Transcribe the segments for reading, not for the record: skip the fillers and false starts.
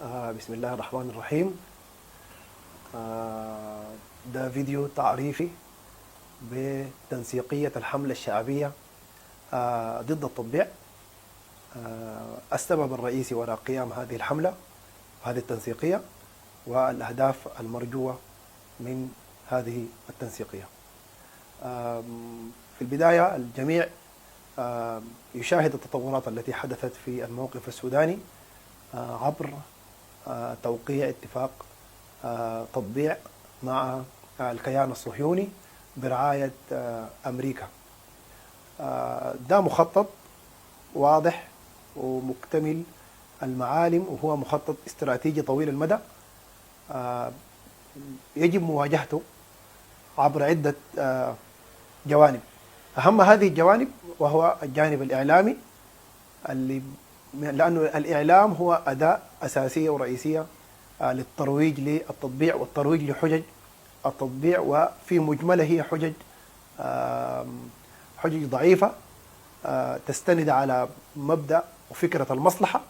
بسم الله الرحمن الرحيم. ده فيديو تعريفي بتنسيقية الحملة الشعبية ضد التطبيع. السبب الرئيسي وراء قيام هذه الحملة وهذه التنسيقية والأهداف المرجوة من هذه التنسيقية. في البداية الجميع يشاهد التطورات التي حدثت في الموقف السوداني عبر توقيع اتفاق تطبيع مع الكيان الصهيوني برعاية أمريكا. ده مخطط واضح ومكتمل المعالم، وهو مخطط استراتيجي طويل المدى يجب مواجهته عبر عدة جوانب. أهم هذه الجوانب وهو الجانب الإعلامي، اللي لأنه الإعلام هو أداة أساسية ورئيسية للترويج للتطبيع والترويج لحجج التطبيع، وفي مجمله هي حجج ضعيفة تستند على مبدأ وفكرة المصلحة،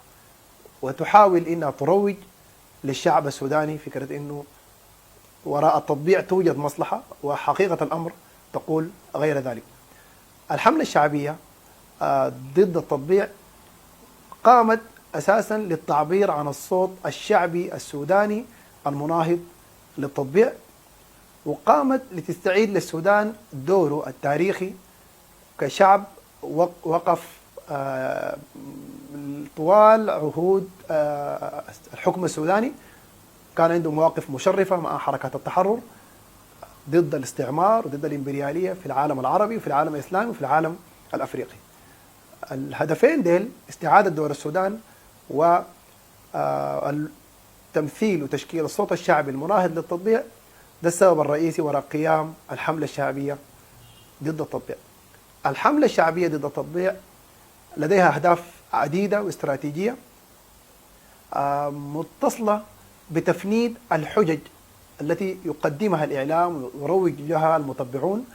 وتحاول إنها تروج للشعب السوداني فكرة إنه وراء التطبيع توجد مصلحة، وحقيقة الأمر تقول غير ذلك. الحملة الشعبية ضد التطبيع قامت أساسا للتعبير عن الصوت الشعبي السوداني المناهض للتطبيع، وقامت لتستعيد للسودان دوره التاريخي كشعب وقف طوال عهود الحكم السوداني، كان عنده مواقف مشرفة مع حركات التحرر ضد الاستعمار وضد الإمبريالية في العالم العربي وفي العالم الإسلامي وفي العالم الأفريقي. الهدفين ديل استعادة دور السودان والتمثيل وتشكيل الصوت الشعبي المناهض للتطبيع، ده السبب الرئيسي وراء قيام الحملة الشعبية ضد التطبيع. الحملة الشعبية ضد التطبيع لديها أهداف عديدة واستراتيجية متصلة بتفنيد الحجج التي يقدمها الإعلام ويروج لها المطبعون،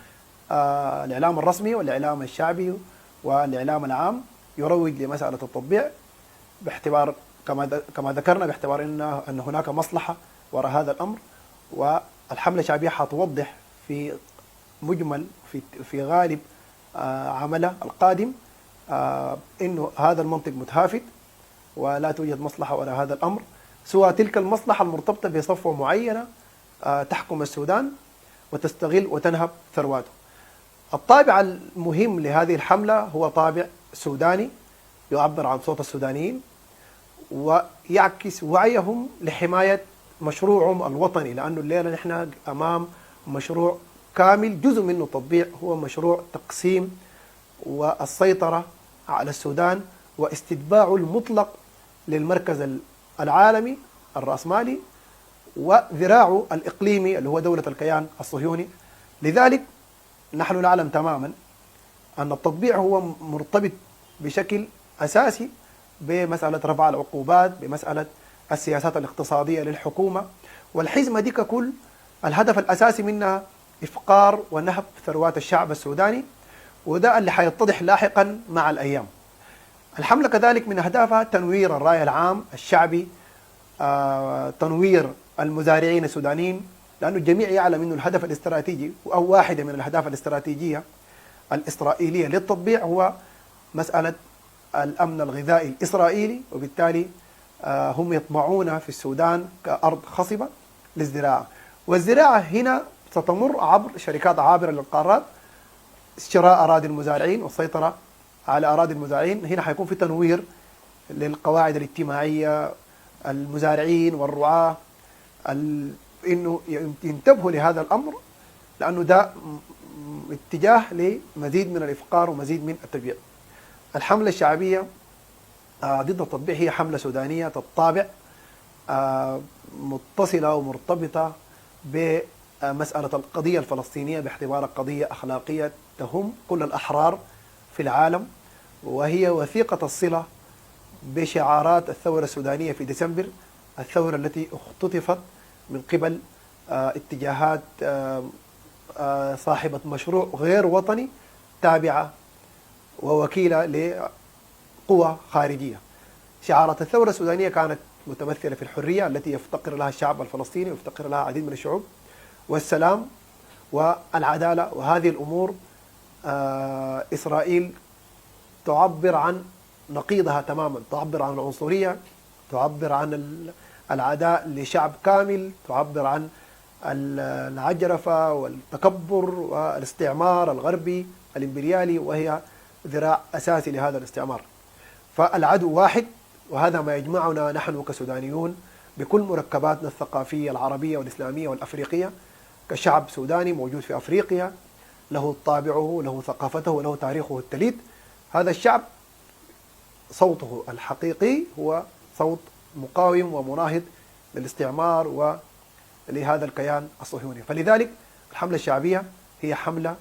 الإعلام الرسمي والإعلام الشعبي والإعلام العام يروج لمسألة التطبيع باعتبار كما ذكرنا باعتبار أن هناك مصلحة وراء هذا الأمر. والحملة الشعبية حتوضح في مجمل في غالب عملها القادم أنه هذا المنطق متهافت ولا توجد مصلحة وراء هذا الأمر سوى تلك المصلحة المرتبطة بصفوة معينة تحكم السودان وتستغل وتنهب ثرواته. الطابع المهم لهذه الحملة هو طابع سوداني يعبر عن صوت السودانيين ويعكس وعيهم لحماية مشروعهم الوطني، لأنه الليلة نحن أمام مشروع كامل جزء منه التطبيع هو مشروع تقسيم والسيطرة على السودان واستتباعه المطلق للمركز العالمي الرأسمالي وذراعه الإقليمي اللي هو دولة الكيان الصهيوني. لذلك نحن نعلم تماما أن التطبيع هو مرتبط بشكل أساسي بمسألة رفع العقوبات، بمسألة السياسات الاقتصادية للحكومة، والحزمة دي ككل الهدف الأساسي منها إفقار ونهب ثروات الشعب السوداني، وده اللي حيتضح لاحقا مع الأيام. الحملة كذلك من أهدافها تنوير الرأي العام الشعبي، تنوير المزارعين السودانيين، لأنه الجميع يعلم أنه الهدف الاستراتيجي أو واحدة من الأهداف الاستراتيجية الإسرائيلية للتطبيع هو مسألة الأمن الغذائي الإسرائيلي، وبالتالي هم يطمعون في السودان كأرض خصبة للزراعة، والزراعة هنا ستمر عبر شركات عابرة للقارات، شراء أراضي المزارعين والسيطرة على أراضي المزارعين. هنا حيكون في تنوير للقواعد الاجتماعية، المزارعين والرعاة إنه ينتبهوا لهذا الأمر، لأنه ده اتجاه لمزيد من الإفقار ومزيد من التجويع. الحملة الشعبية ضد التطبيع هي حملة سودانية الطابع، متصلة ومرتبطة بمسألة القضية الفلسطينية باعتبارها قضية أخلاقية تهم كل الأحرار في العالم، وهي وثيقة الصلة بشعارات الثورة السودانية في ديسمبر، الثورة التي اختطفت من قبل اتجاهات صاحبة مشروع غير وطني تابعة ووكيلة لقوى خارجية. شعارات الثورة السودانية كانت متمثلة في الحرية التي يفتقر لها الشعب الفلسطيني ويفتقر لها عديد من الشعوب، والسلام والعدالة، وهذه الأمور إسرائيل تعبر عن نقيضها تماما، تعبر عن العنصرية، تعبر عن العداء لشعب كامل، تعبر عن العجرفة والتكبر والاستعمار الغربي الإمبريالي، وهي ذراع أساسي لهذا الاستعمار. فالعدو واحد، وهذا ما يجمعنا نحن كسودانيون بكل مركباتنا الثقافية العربية والإسلامية والأفريقية، كشعب سوداني موجود في أفريقيا له طابعه، له ثقافته، وله تاريخه التليد. هذا الشعب صوته الحقيقي هو صوت مقاوم ومناهض للاستعمار ولهذا الكيان الصهيوني. فلذلك الحملة الشعبية هي حملة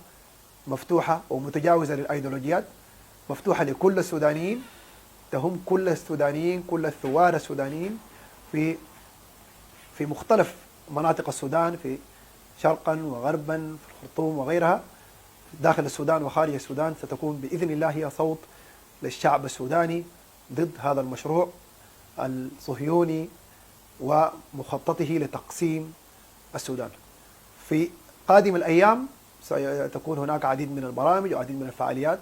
مفتوحة ومتجاوزة للأيديولوجيات، مفتوحة لكل السودانيين، تهم كل السودانيين، كل الثوار السودانيين في مختلف مناطق السودان، في شرقا وغربا، في الخرطوم وغيرها، داخل السودان وخارج السودان. ستكون بإذن الله هي صوت للشعب السوداني ضد هذا المشروع الصهيوني ومخططه لتقسيم السودان. في قادم الأيام ستكون هناك عديد من البرامج وعديد من الفعاليات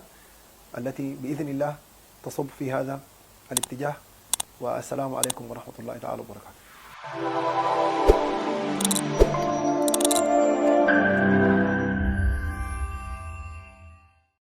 التي بإذن الله تصب في هذا الاتجاه. والسلام عليكم ورحمة الله تعالى وبركاته.